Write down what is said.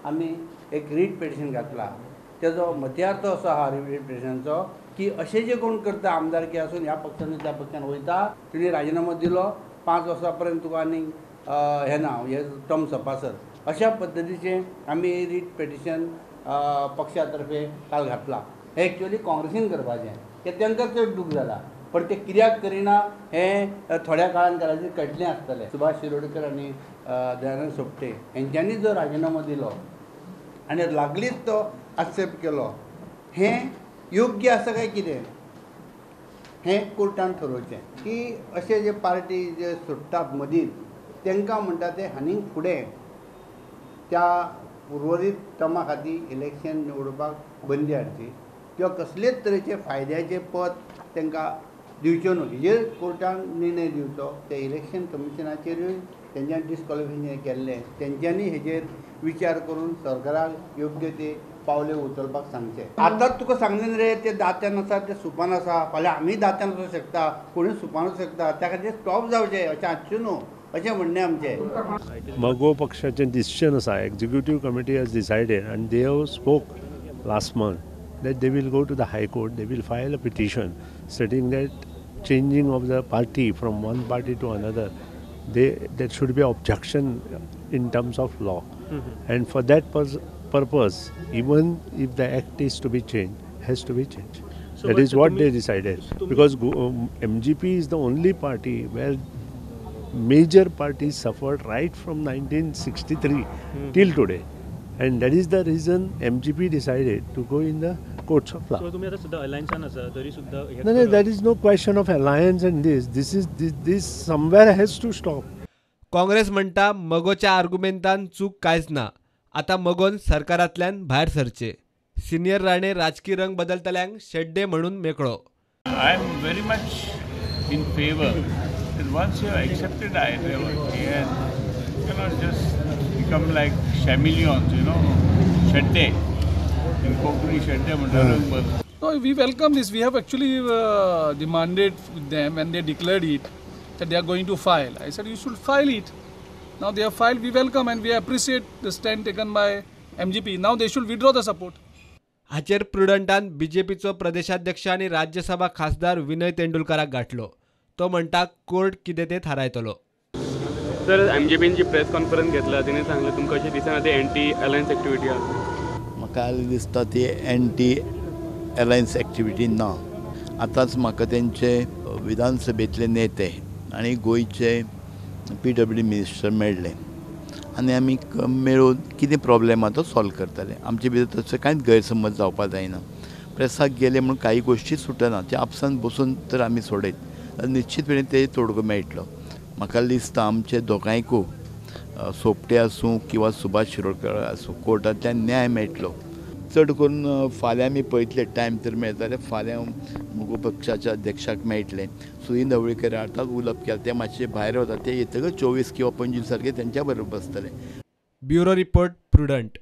आमी एक writ petition घातला. तेजो मत्यार्थ असो आहा रीट पिटिशनाचो की अशें जे कोण करता आमदारकी आसून ह्या पक्षान त्या पक्षान वयता, तुणी राजिनामो दिलो 5 वर्सां पर्यंत तुका आनी हें ना, हे टर्म सोंपासर अशा पद्दतीचें आमी रीट पिटिशन पक्षा तर्फे काल घातला. हें एक्चुअली काँग्रेसीन करपाचें, तें तांकां चड दूख जाला, पण ते कित्याक करिना हें थोड्या काळान कदाचित कळटलें आसतलें. सुभाष शिरोडकर आनी दयानंद सोपटे हेंच्यांनी जो राजिनामो दिलो आनी लागलीच तो आक्षेप केलो, हें योग्य आसा काय कितें हें कोर्टान ठरोवचें. की अशे जे पार्टी जे सोडटात मदींच तांकां म्हणटा ते आनीक फुडें त्या उर्वरीत टर्मा खातीर इलेक्शन निवडपाक बंदी हाडची किंवा कसलेच तरेचे फायद्याचें पद तांकां दिवच्यो न्हू, हेजेर कोर्टान निर्णय दिवचो. ते इलेक्शन कमिशनाचेरूय तेंच्यांनी डिस्कॉलिफिकेशन केल्लें, तेंच्यांनी हेजेर विचार करून सरकाराक योग्य ते पावले उचलपाक सांगचें. आतांच तुका सांगलें रे, ते दात्यान आसा ते सुपान आसा, फाल्यां आमी दात्यान वचूंक शकता, कोणूय सुपान वचूंक शकता, त्या खातीर स्टॉप जावचें अशें आसचें न्हू अशें म्हणणें आमचें. मगो पक्षाचें डिसिजन आसा, executive committee has decided and they have spoke last month that they will go to the High Court, they will file a petition stating that changing of the party from one party to another, there should be objection in terms of law. Mm-hmm. And for that purpose, even if the act is to be changed, has to be changed. So that is what they decided. Because MGP is the only party where major parties suffered right from 1963 till today. And that is the reason MGP decided to go in the courts of law. So, तुम्ही आता सुद्धा alliance आसा तरी सुद्धा. No, no, there is no question of alliance and this. This is this somewhere has to stop. Congress म्हणटा मगोच्या आर्गुमेंतान चूक कांयच ना, आतां मगोन सरकारांतल्यान भायर सरचे. सिनियर राणे राजकी रंग बदलतल्यांक शेड्डे म्हणून मेकळो. I am very much in favour that once you have accepted ideology and you cannot just become like chameleons, you know, शेड्डे. In Konkani शेड्डे म्हणटा. No, we welcome this. We have actually demanded with them and they declared it that they are going to file. I said you should file it. Now they have filed, we welcome and we appreciate the stand taken by MGP. Now they should withdraw the support. हाचेर प्रुडंटान बीजेपीचो प्रदेशाध्यक्ष आनी राज्यसभा खासदार विनय तेंडुलकराक गाठलो. तो म्हणटा court कितें तें थारायतलो. Sir, एमजीपीन जी press conference घेतला तिने सांगलें तुमकां अशें दिसना ते एंटी अलायन्स एक्टिविटी आसा? म्हाका दिसता ती एंटी अलायन्स एक्टिविटी ना. आतांच म्हाका तेंचे विधानसभेंतले नेते आनी गोंयचे PWD minister मेळ्ळे आनी आमी मेळून कितें प्रॉब्लेम आहा तो सॉल्व करतले. आमचे भितर तसो कांयच गैरसमज जावपाक जायना. प्रेसाक गेले म्हूण काही गोश्टी सुटना, ते आपसान बसून तर आमी सोडयत निश्चितपणे ते तोडगो मेळटलो. म्हाका दिसता आमचे दोगांयकू सोपटे आसूं किंवा सुभाष शिरोडकर आसूं कोर्टांतल्यान न्याय मेळटलो. चड करून फाल्यां आमी पळयतले, टायम तर मेळटा जाल्यार फाल्यां मगो पक्षाच्या अध्यक्षाक मेळटलें. सुदिन ढवळीकर आतांच उलोवप केलें, ते मातशे भायर वता, ते येतकच 24 किंवा 25 सारके तेंच्या बरोबर बसतले. Bureau report, Prudent.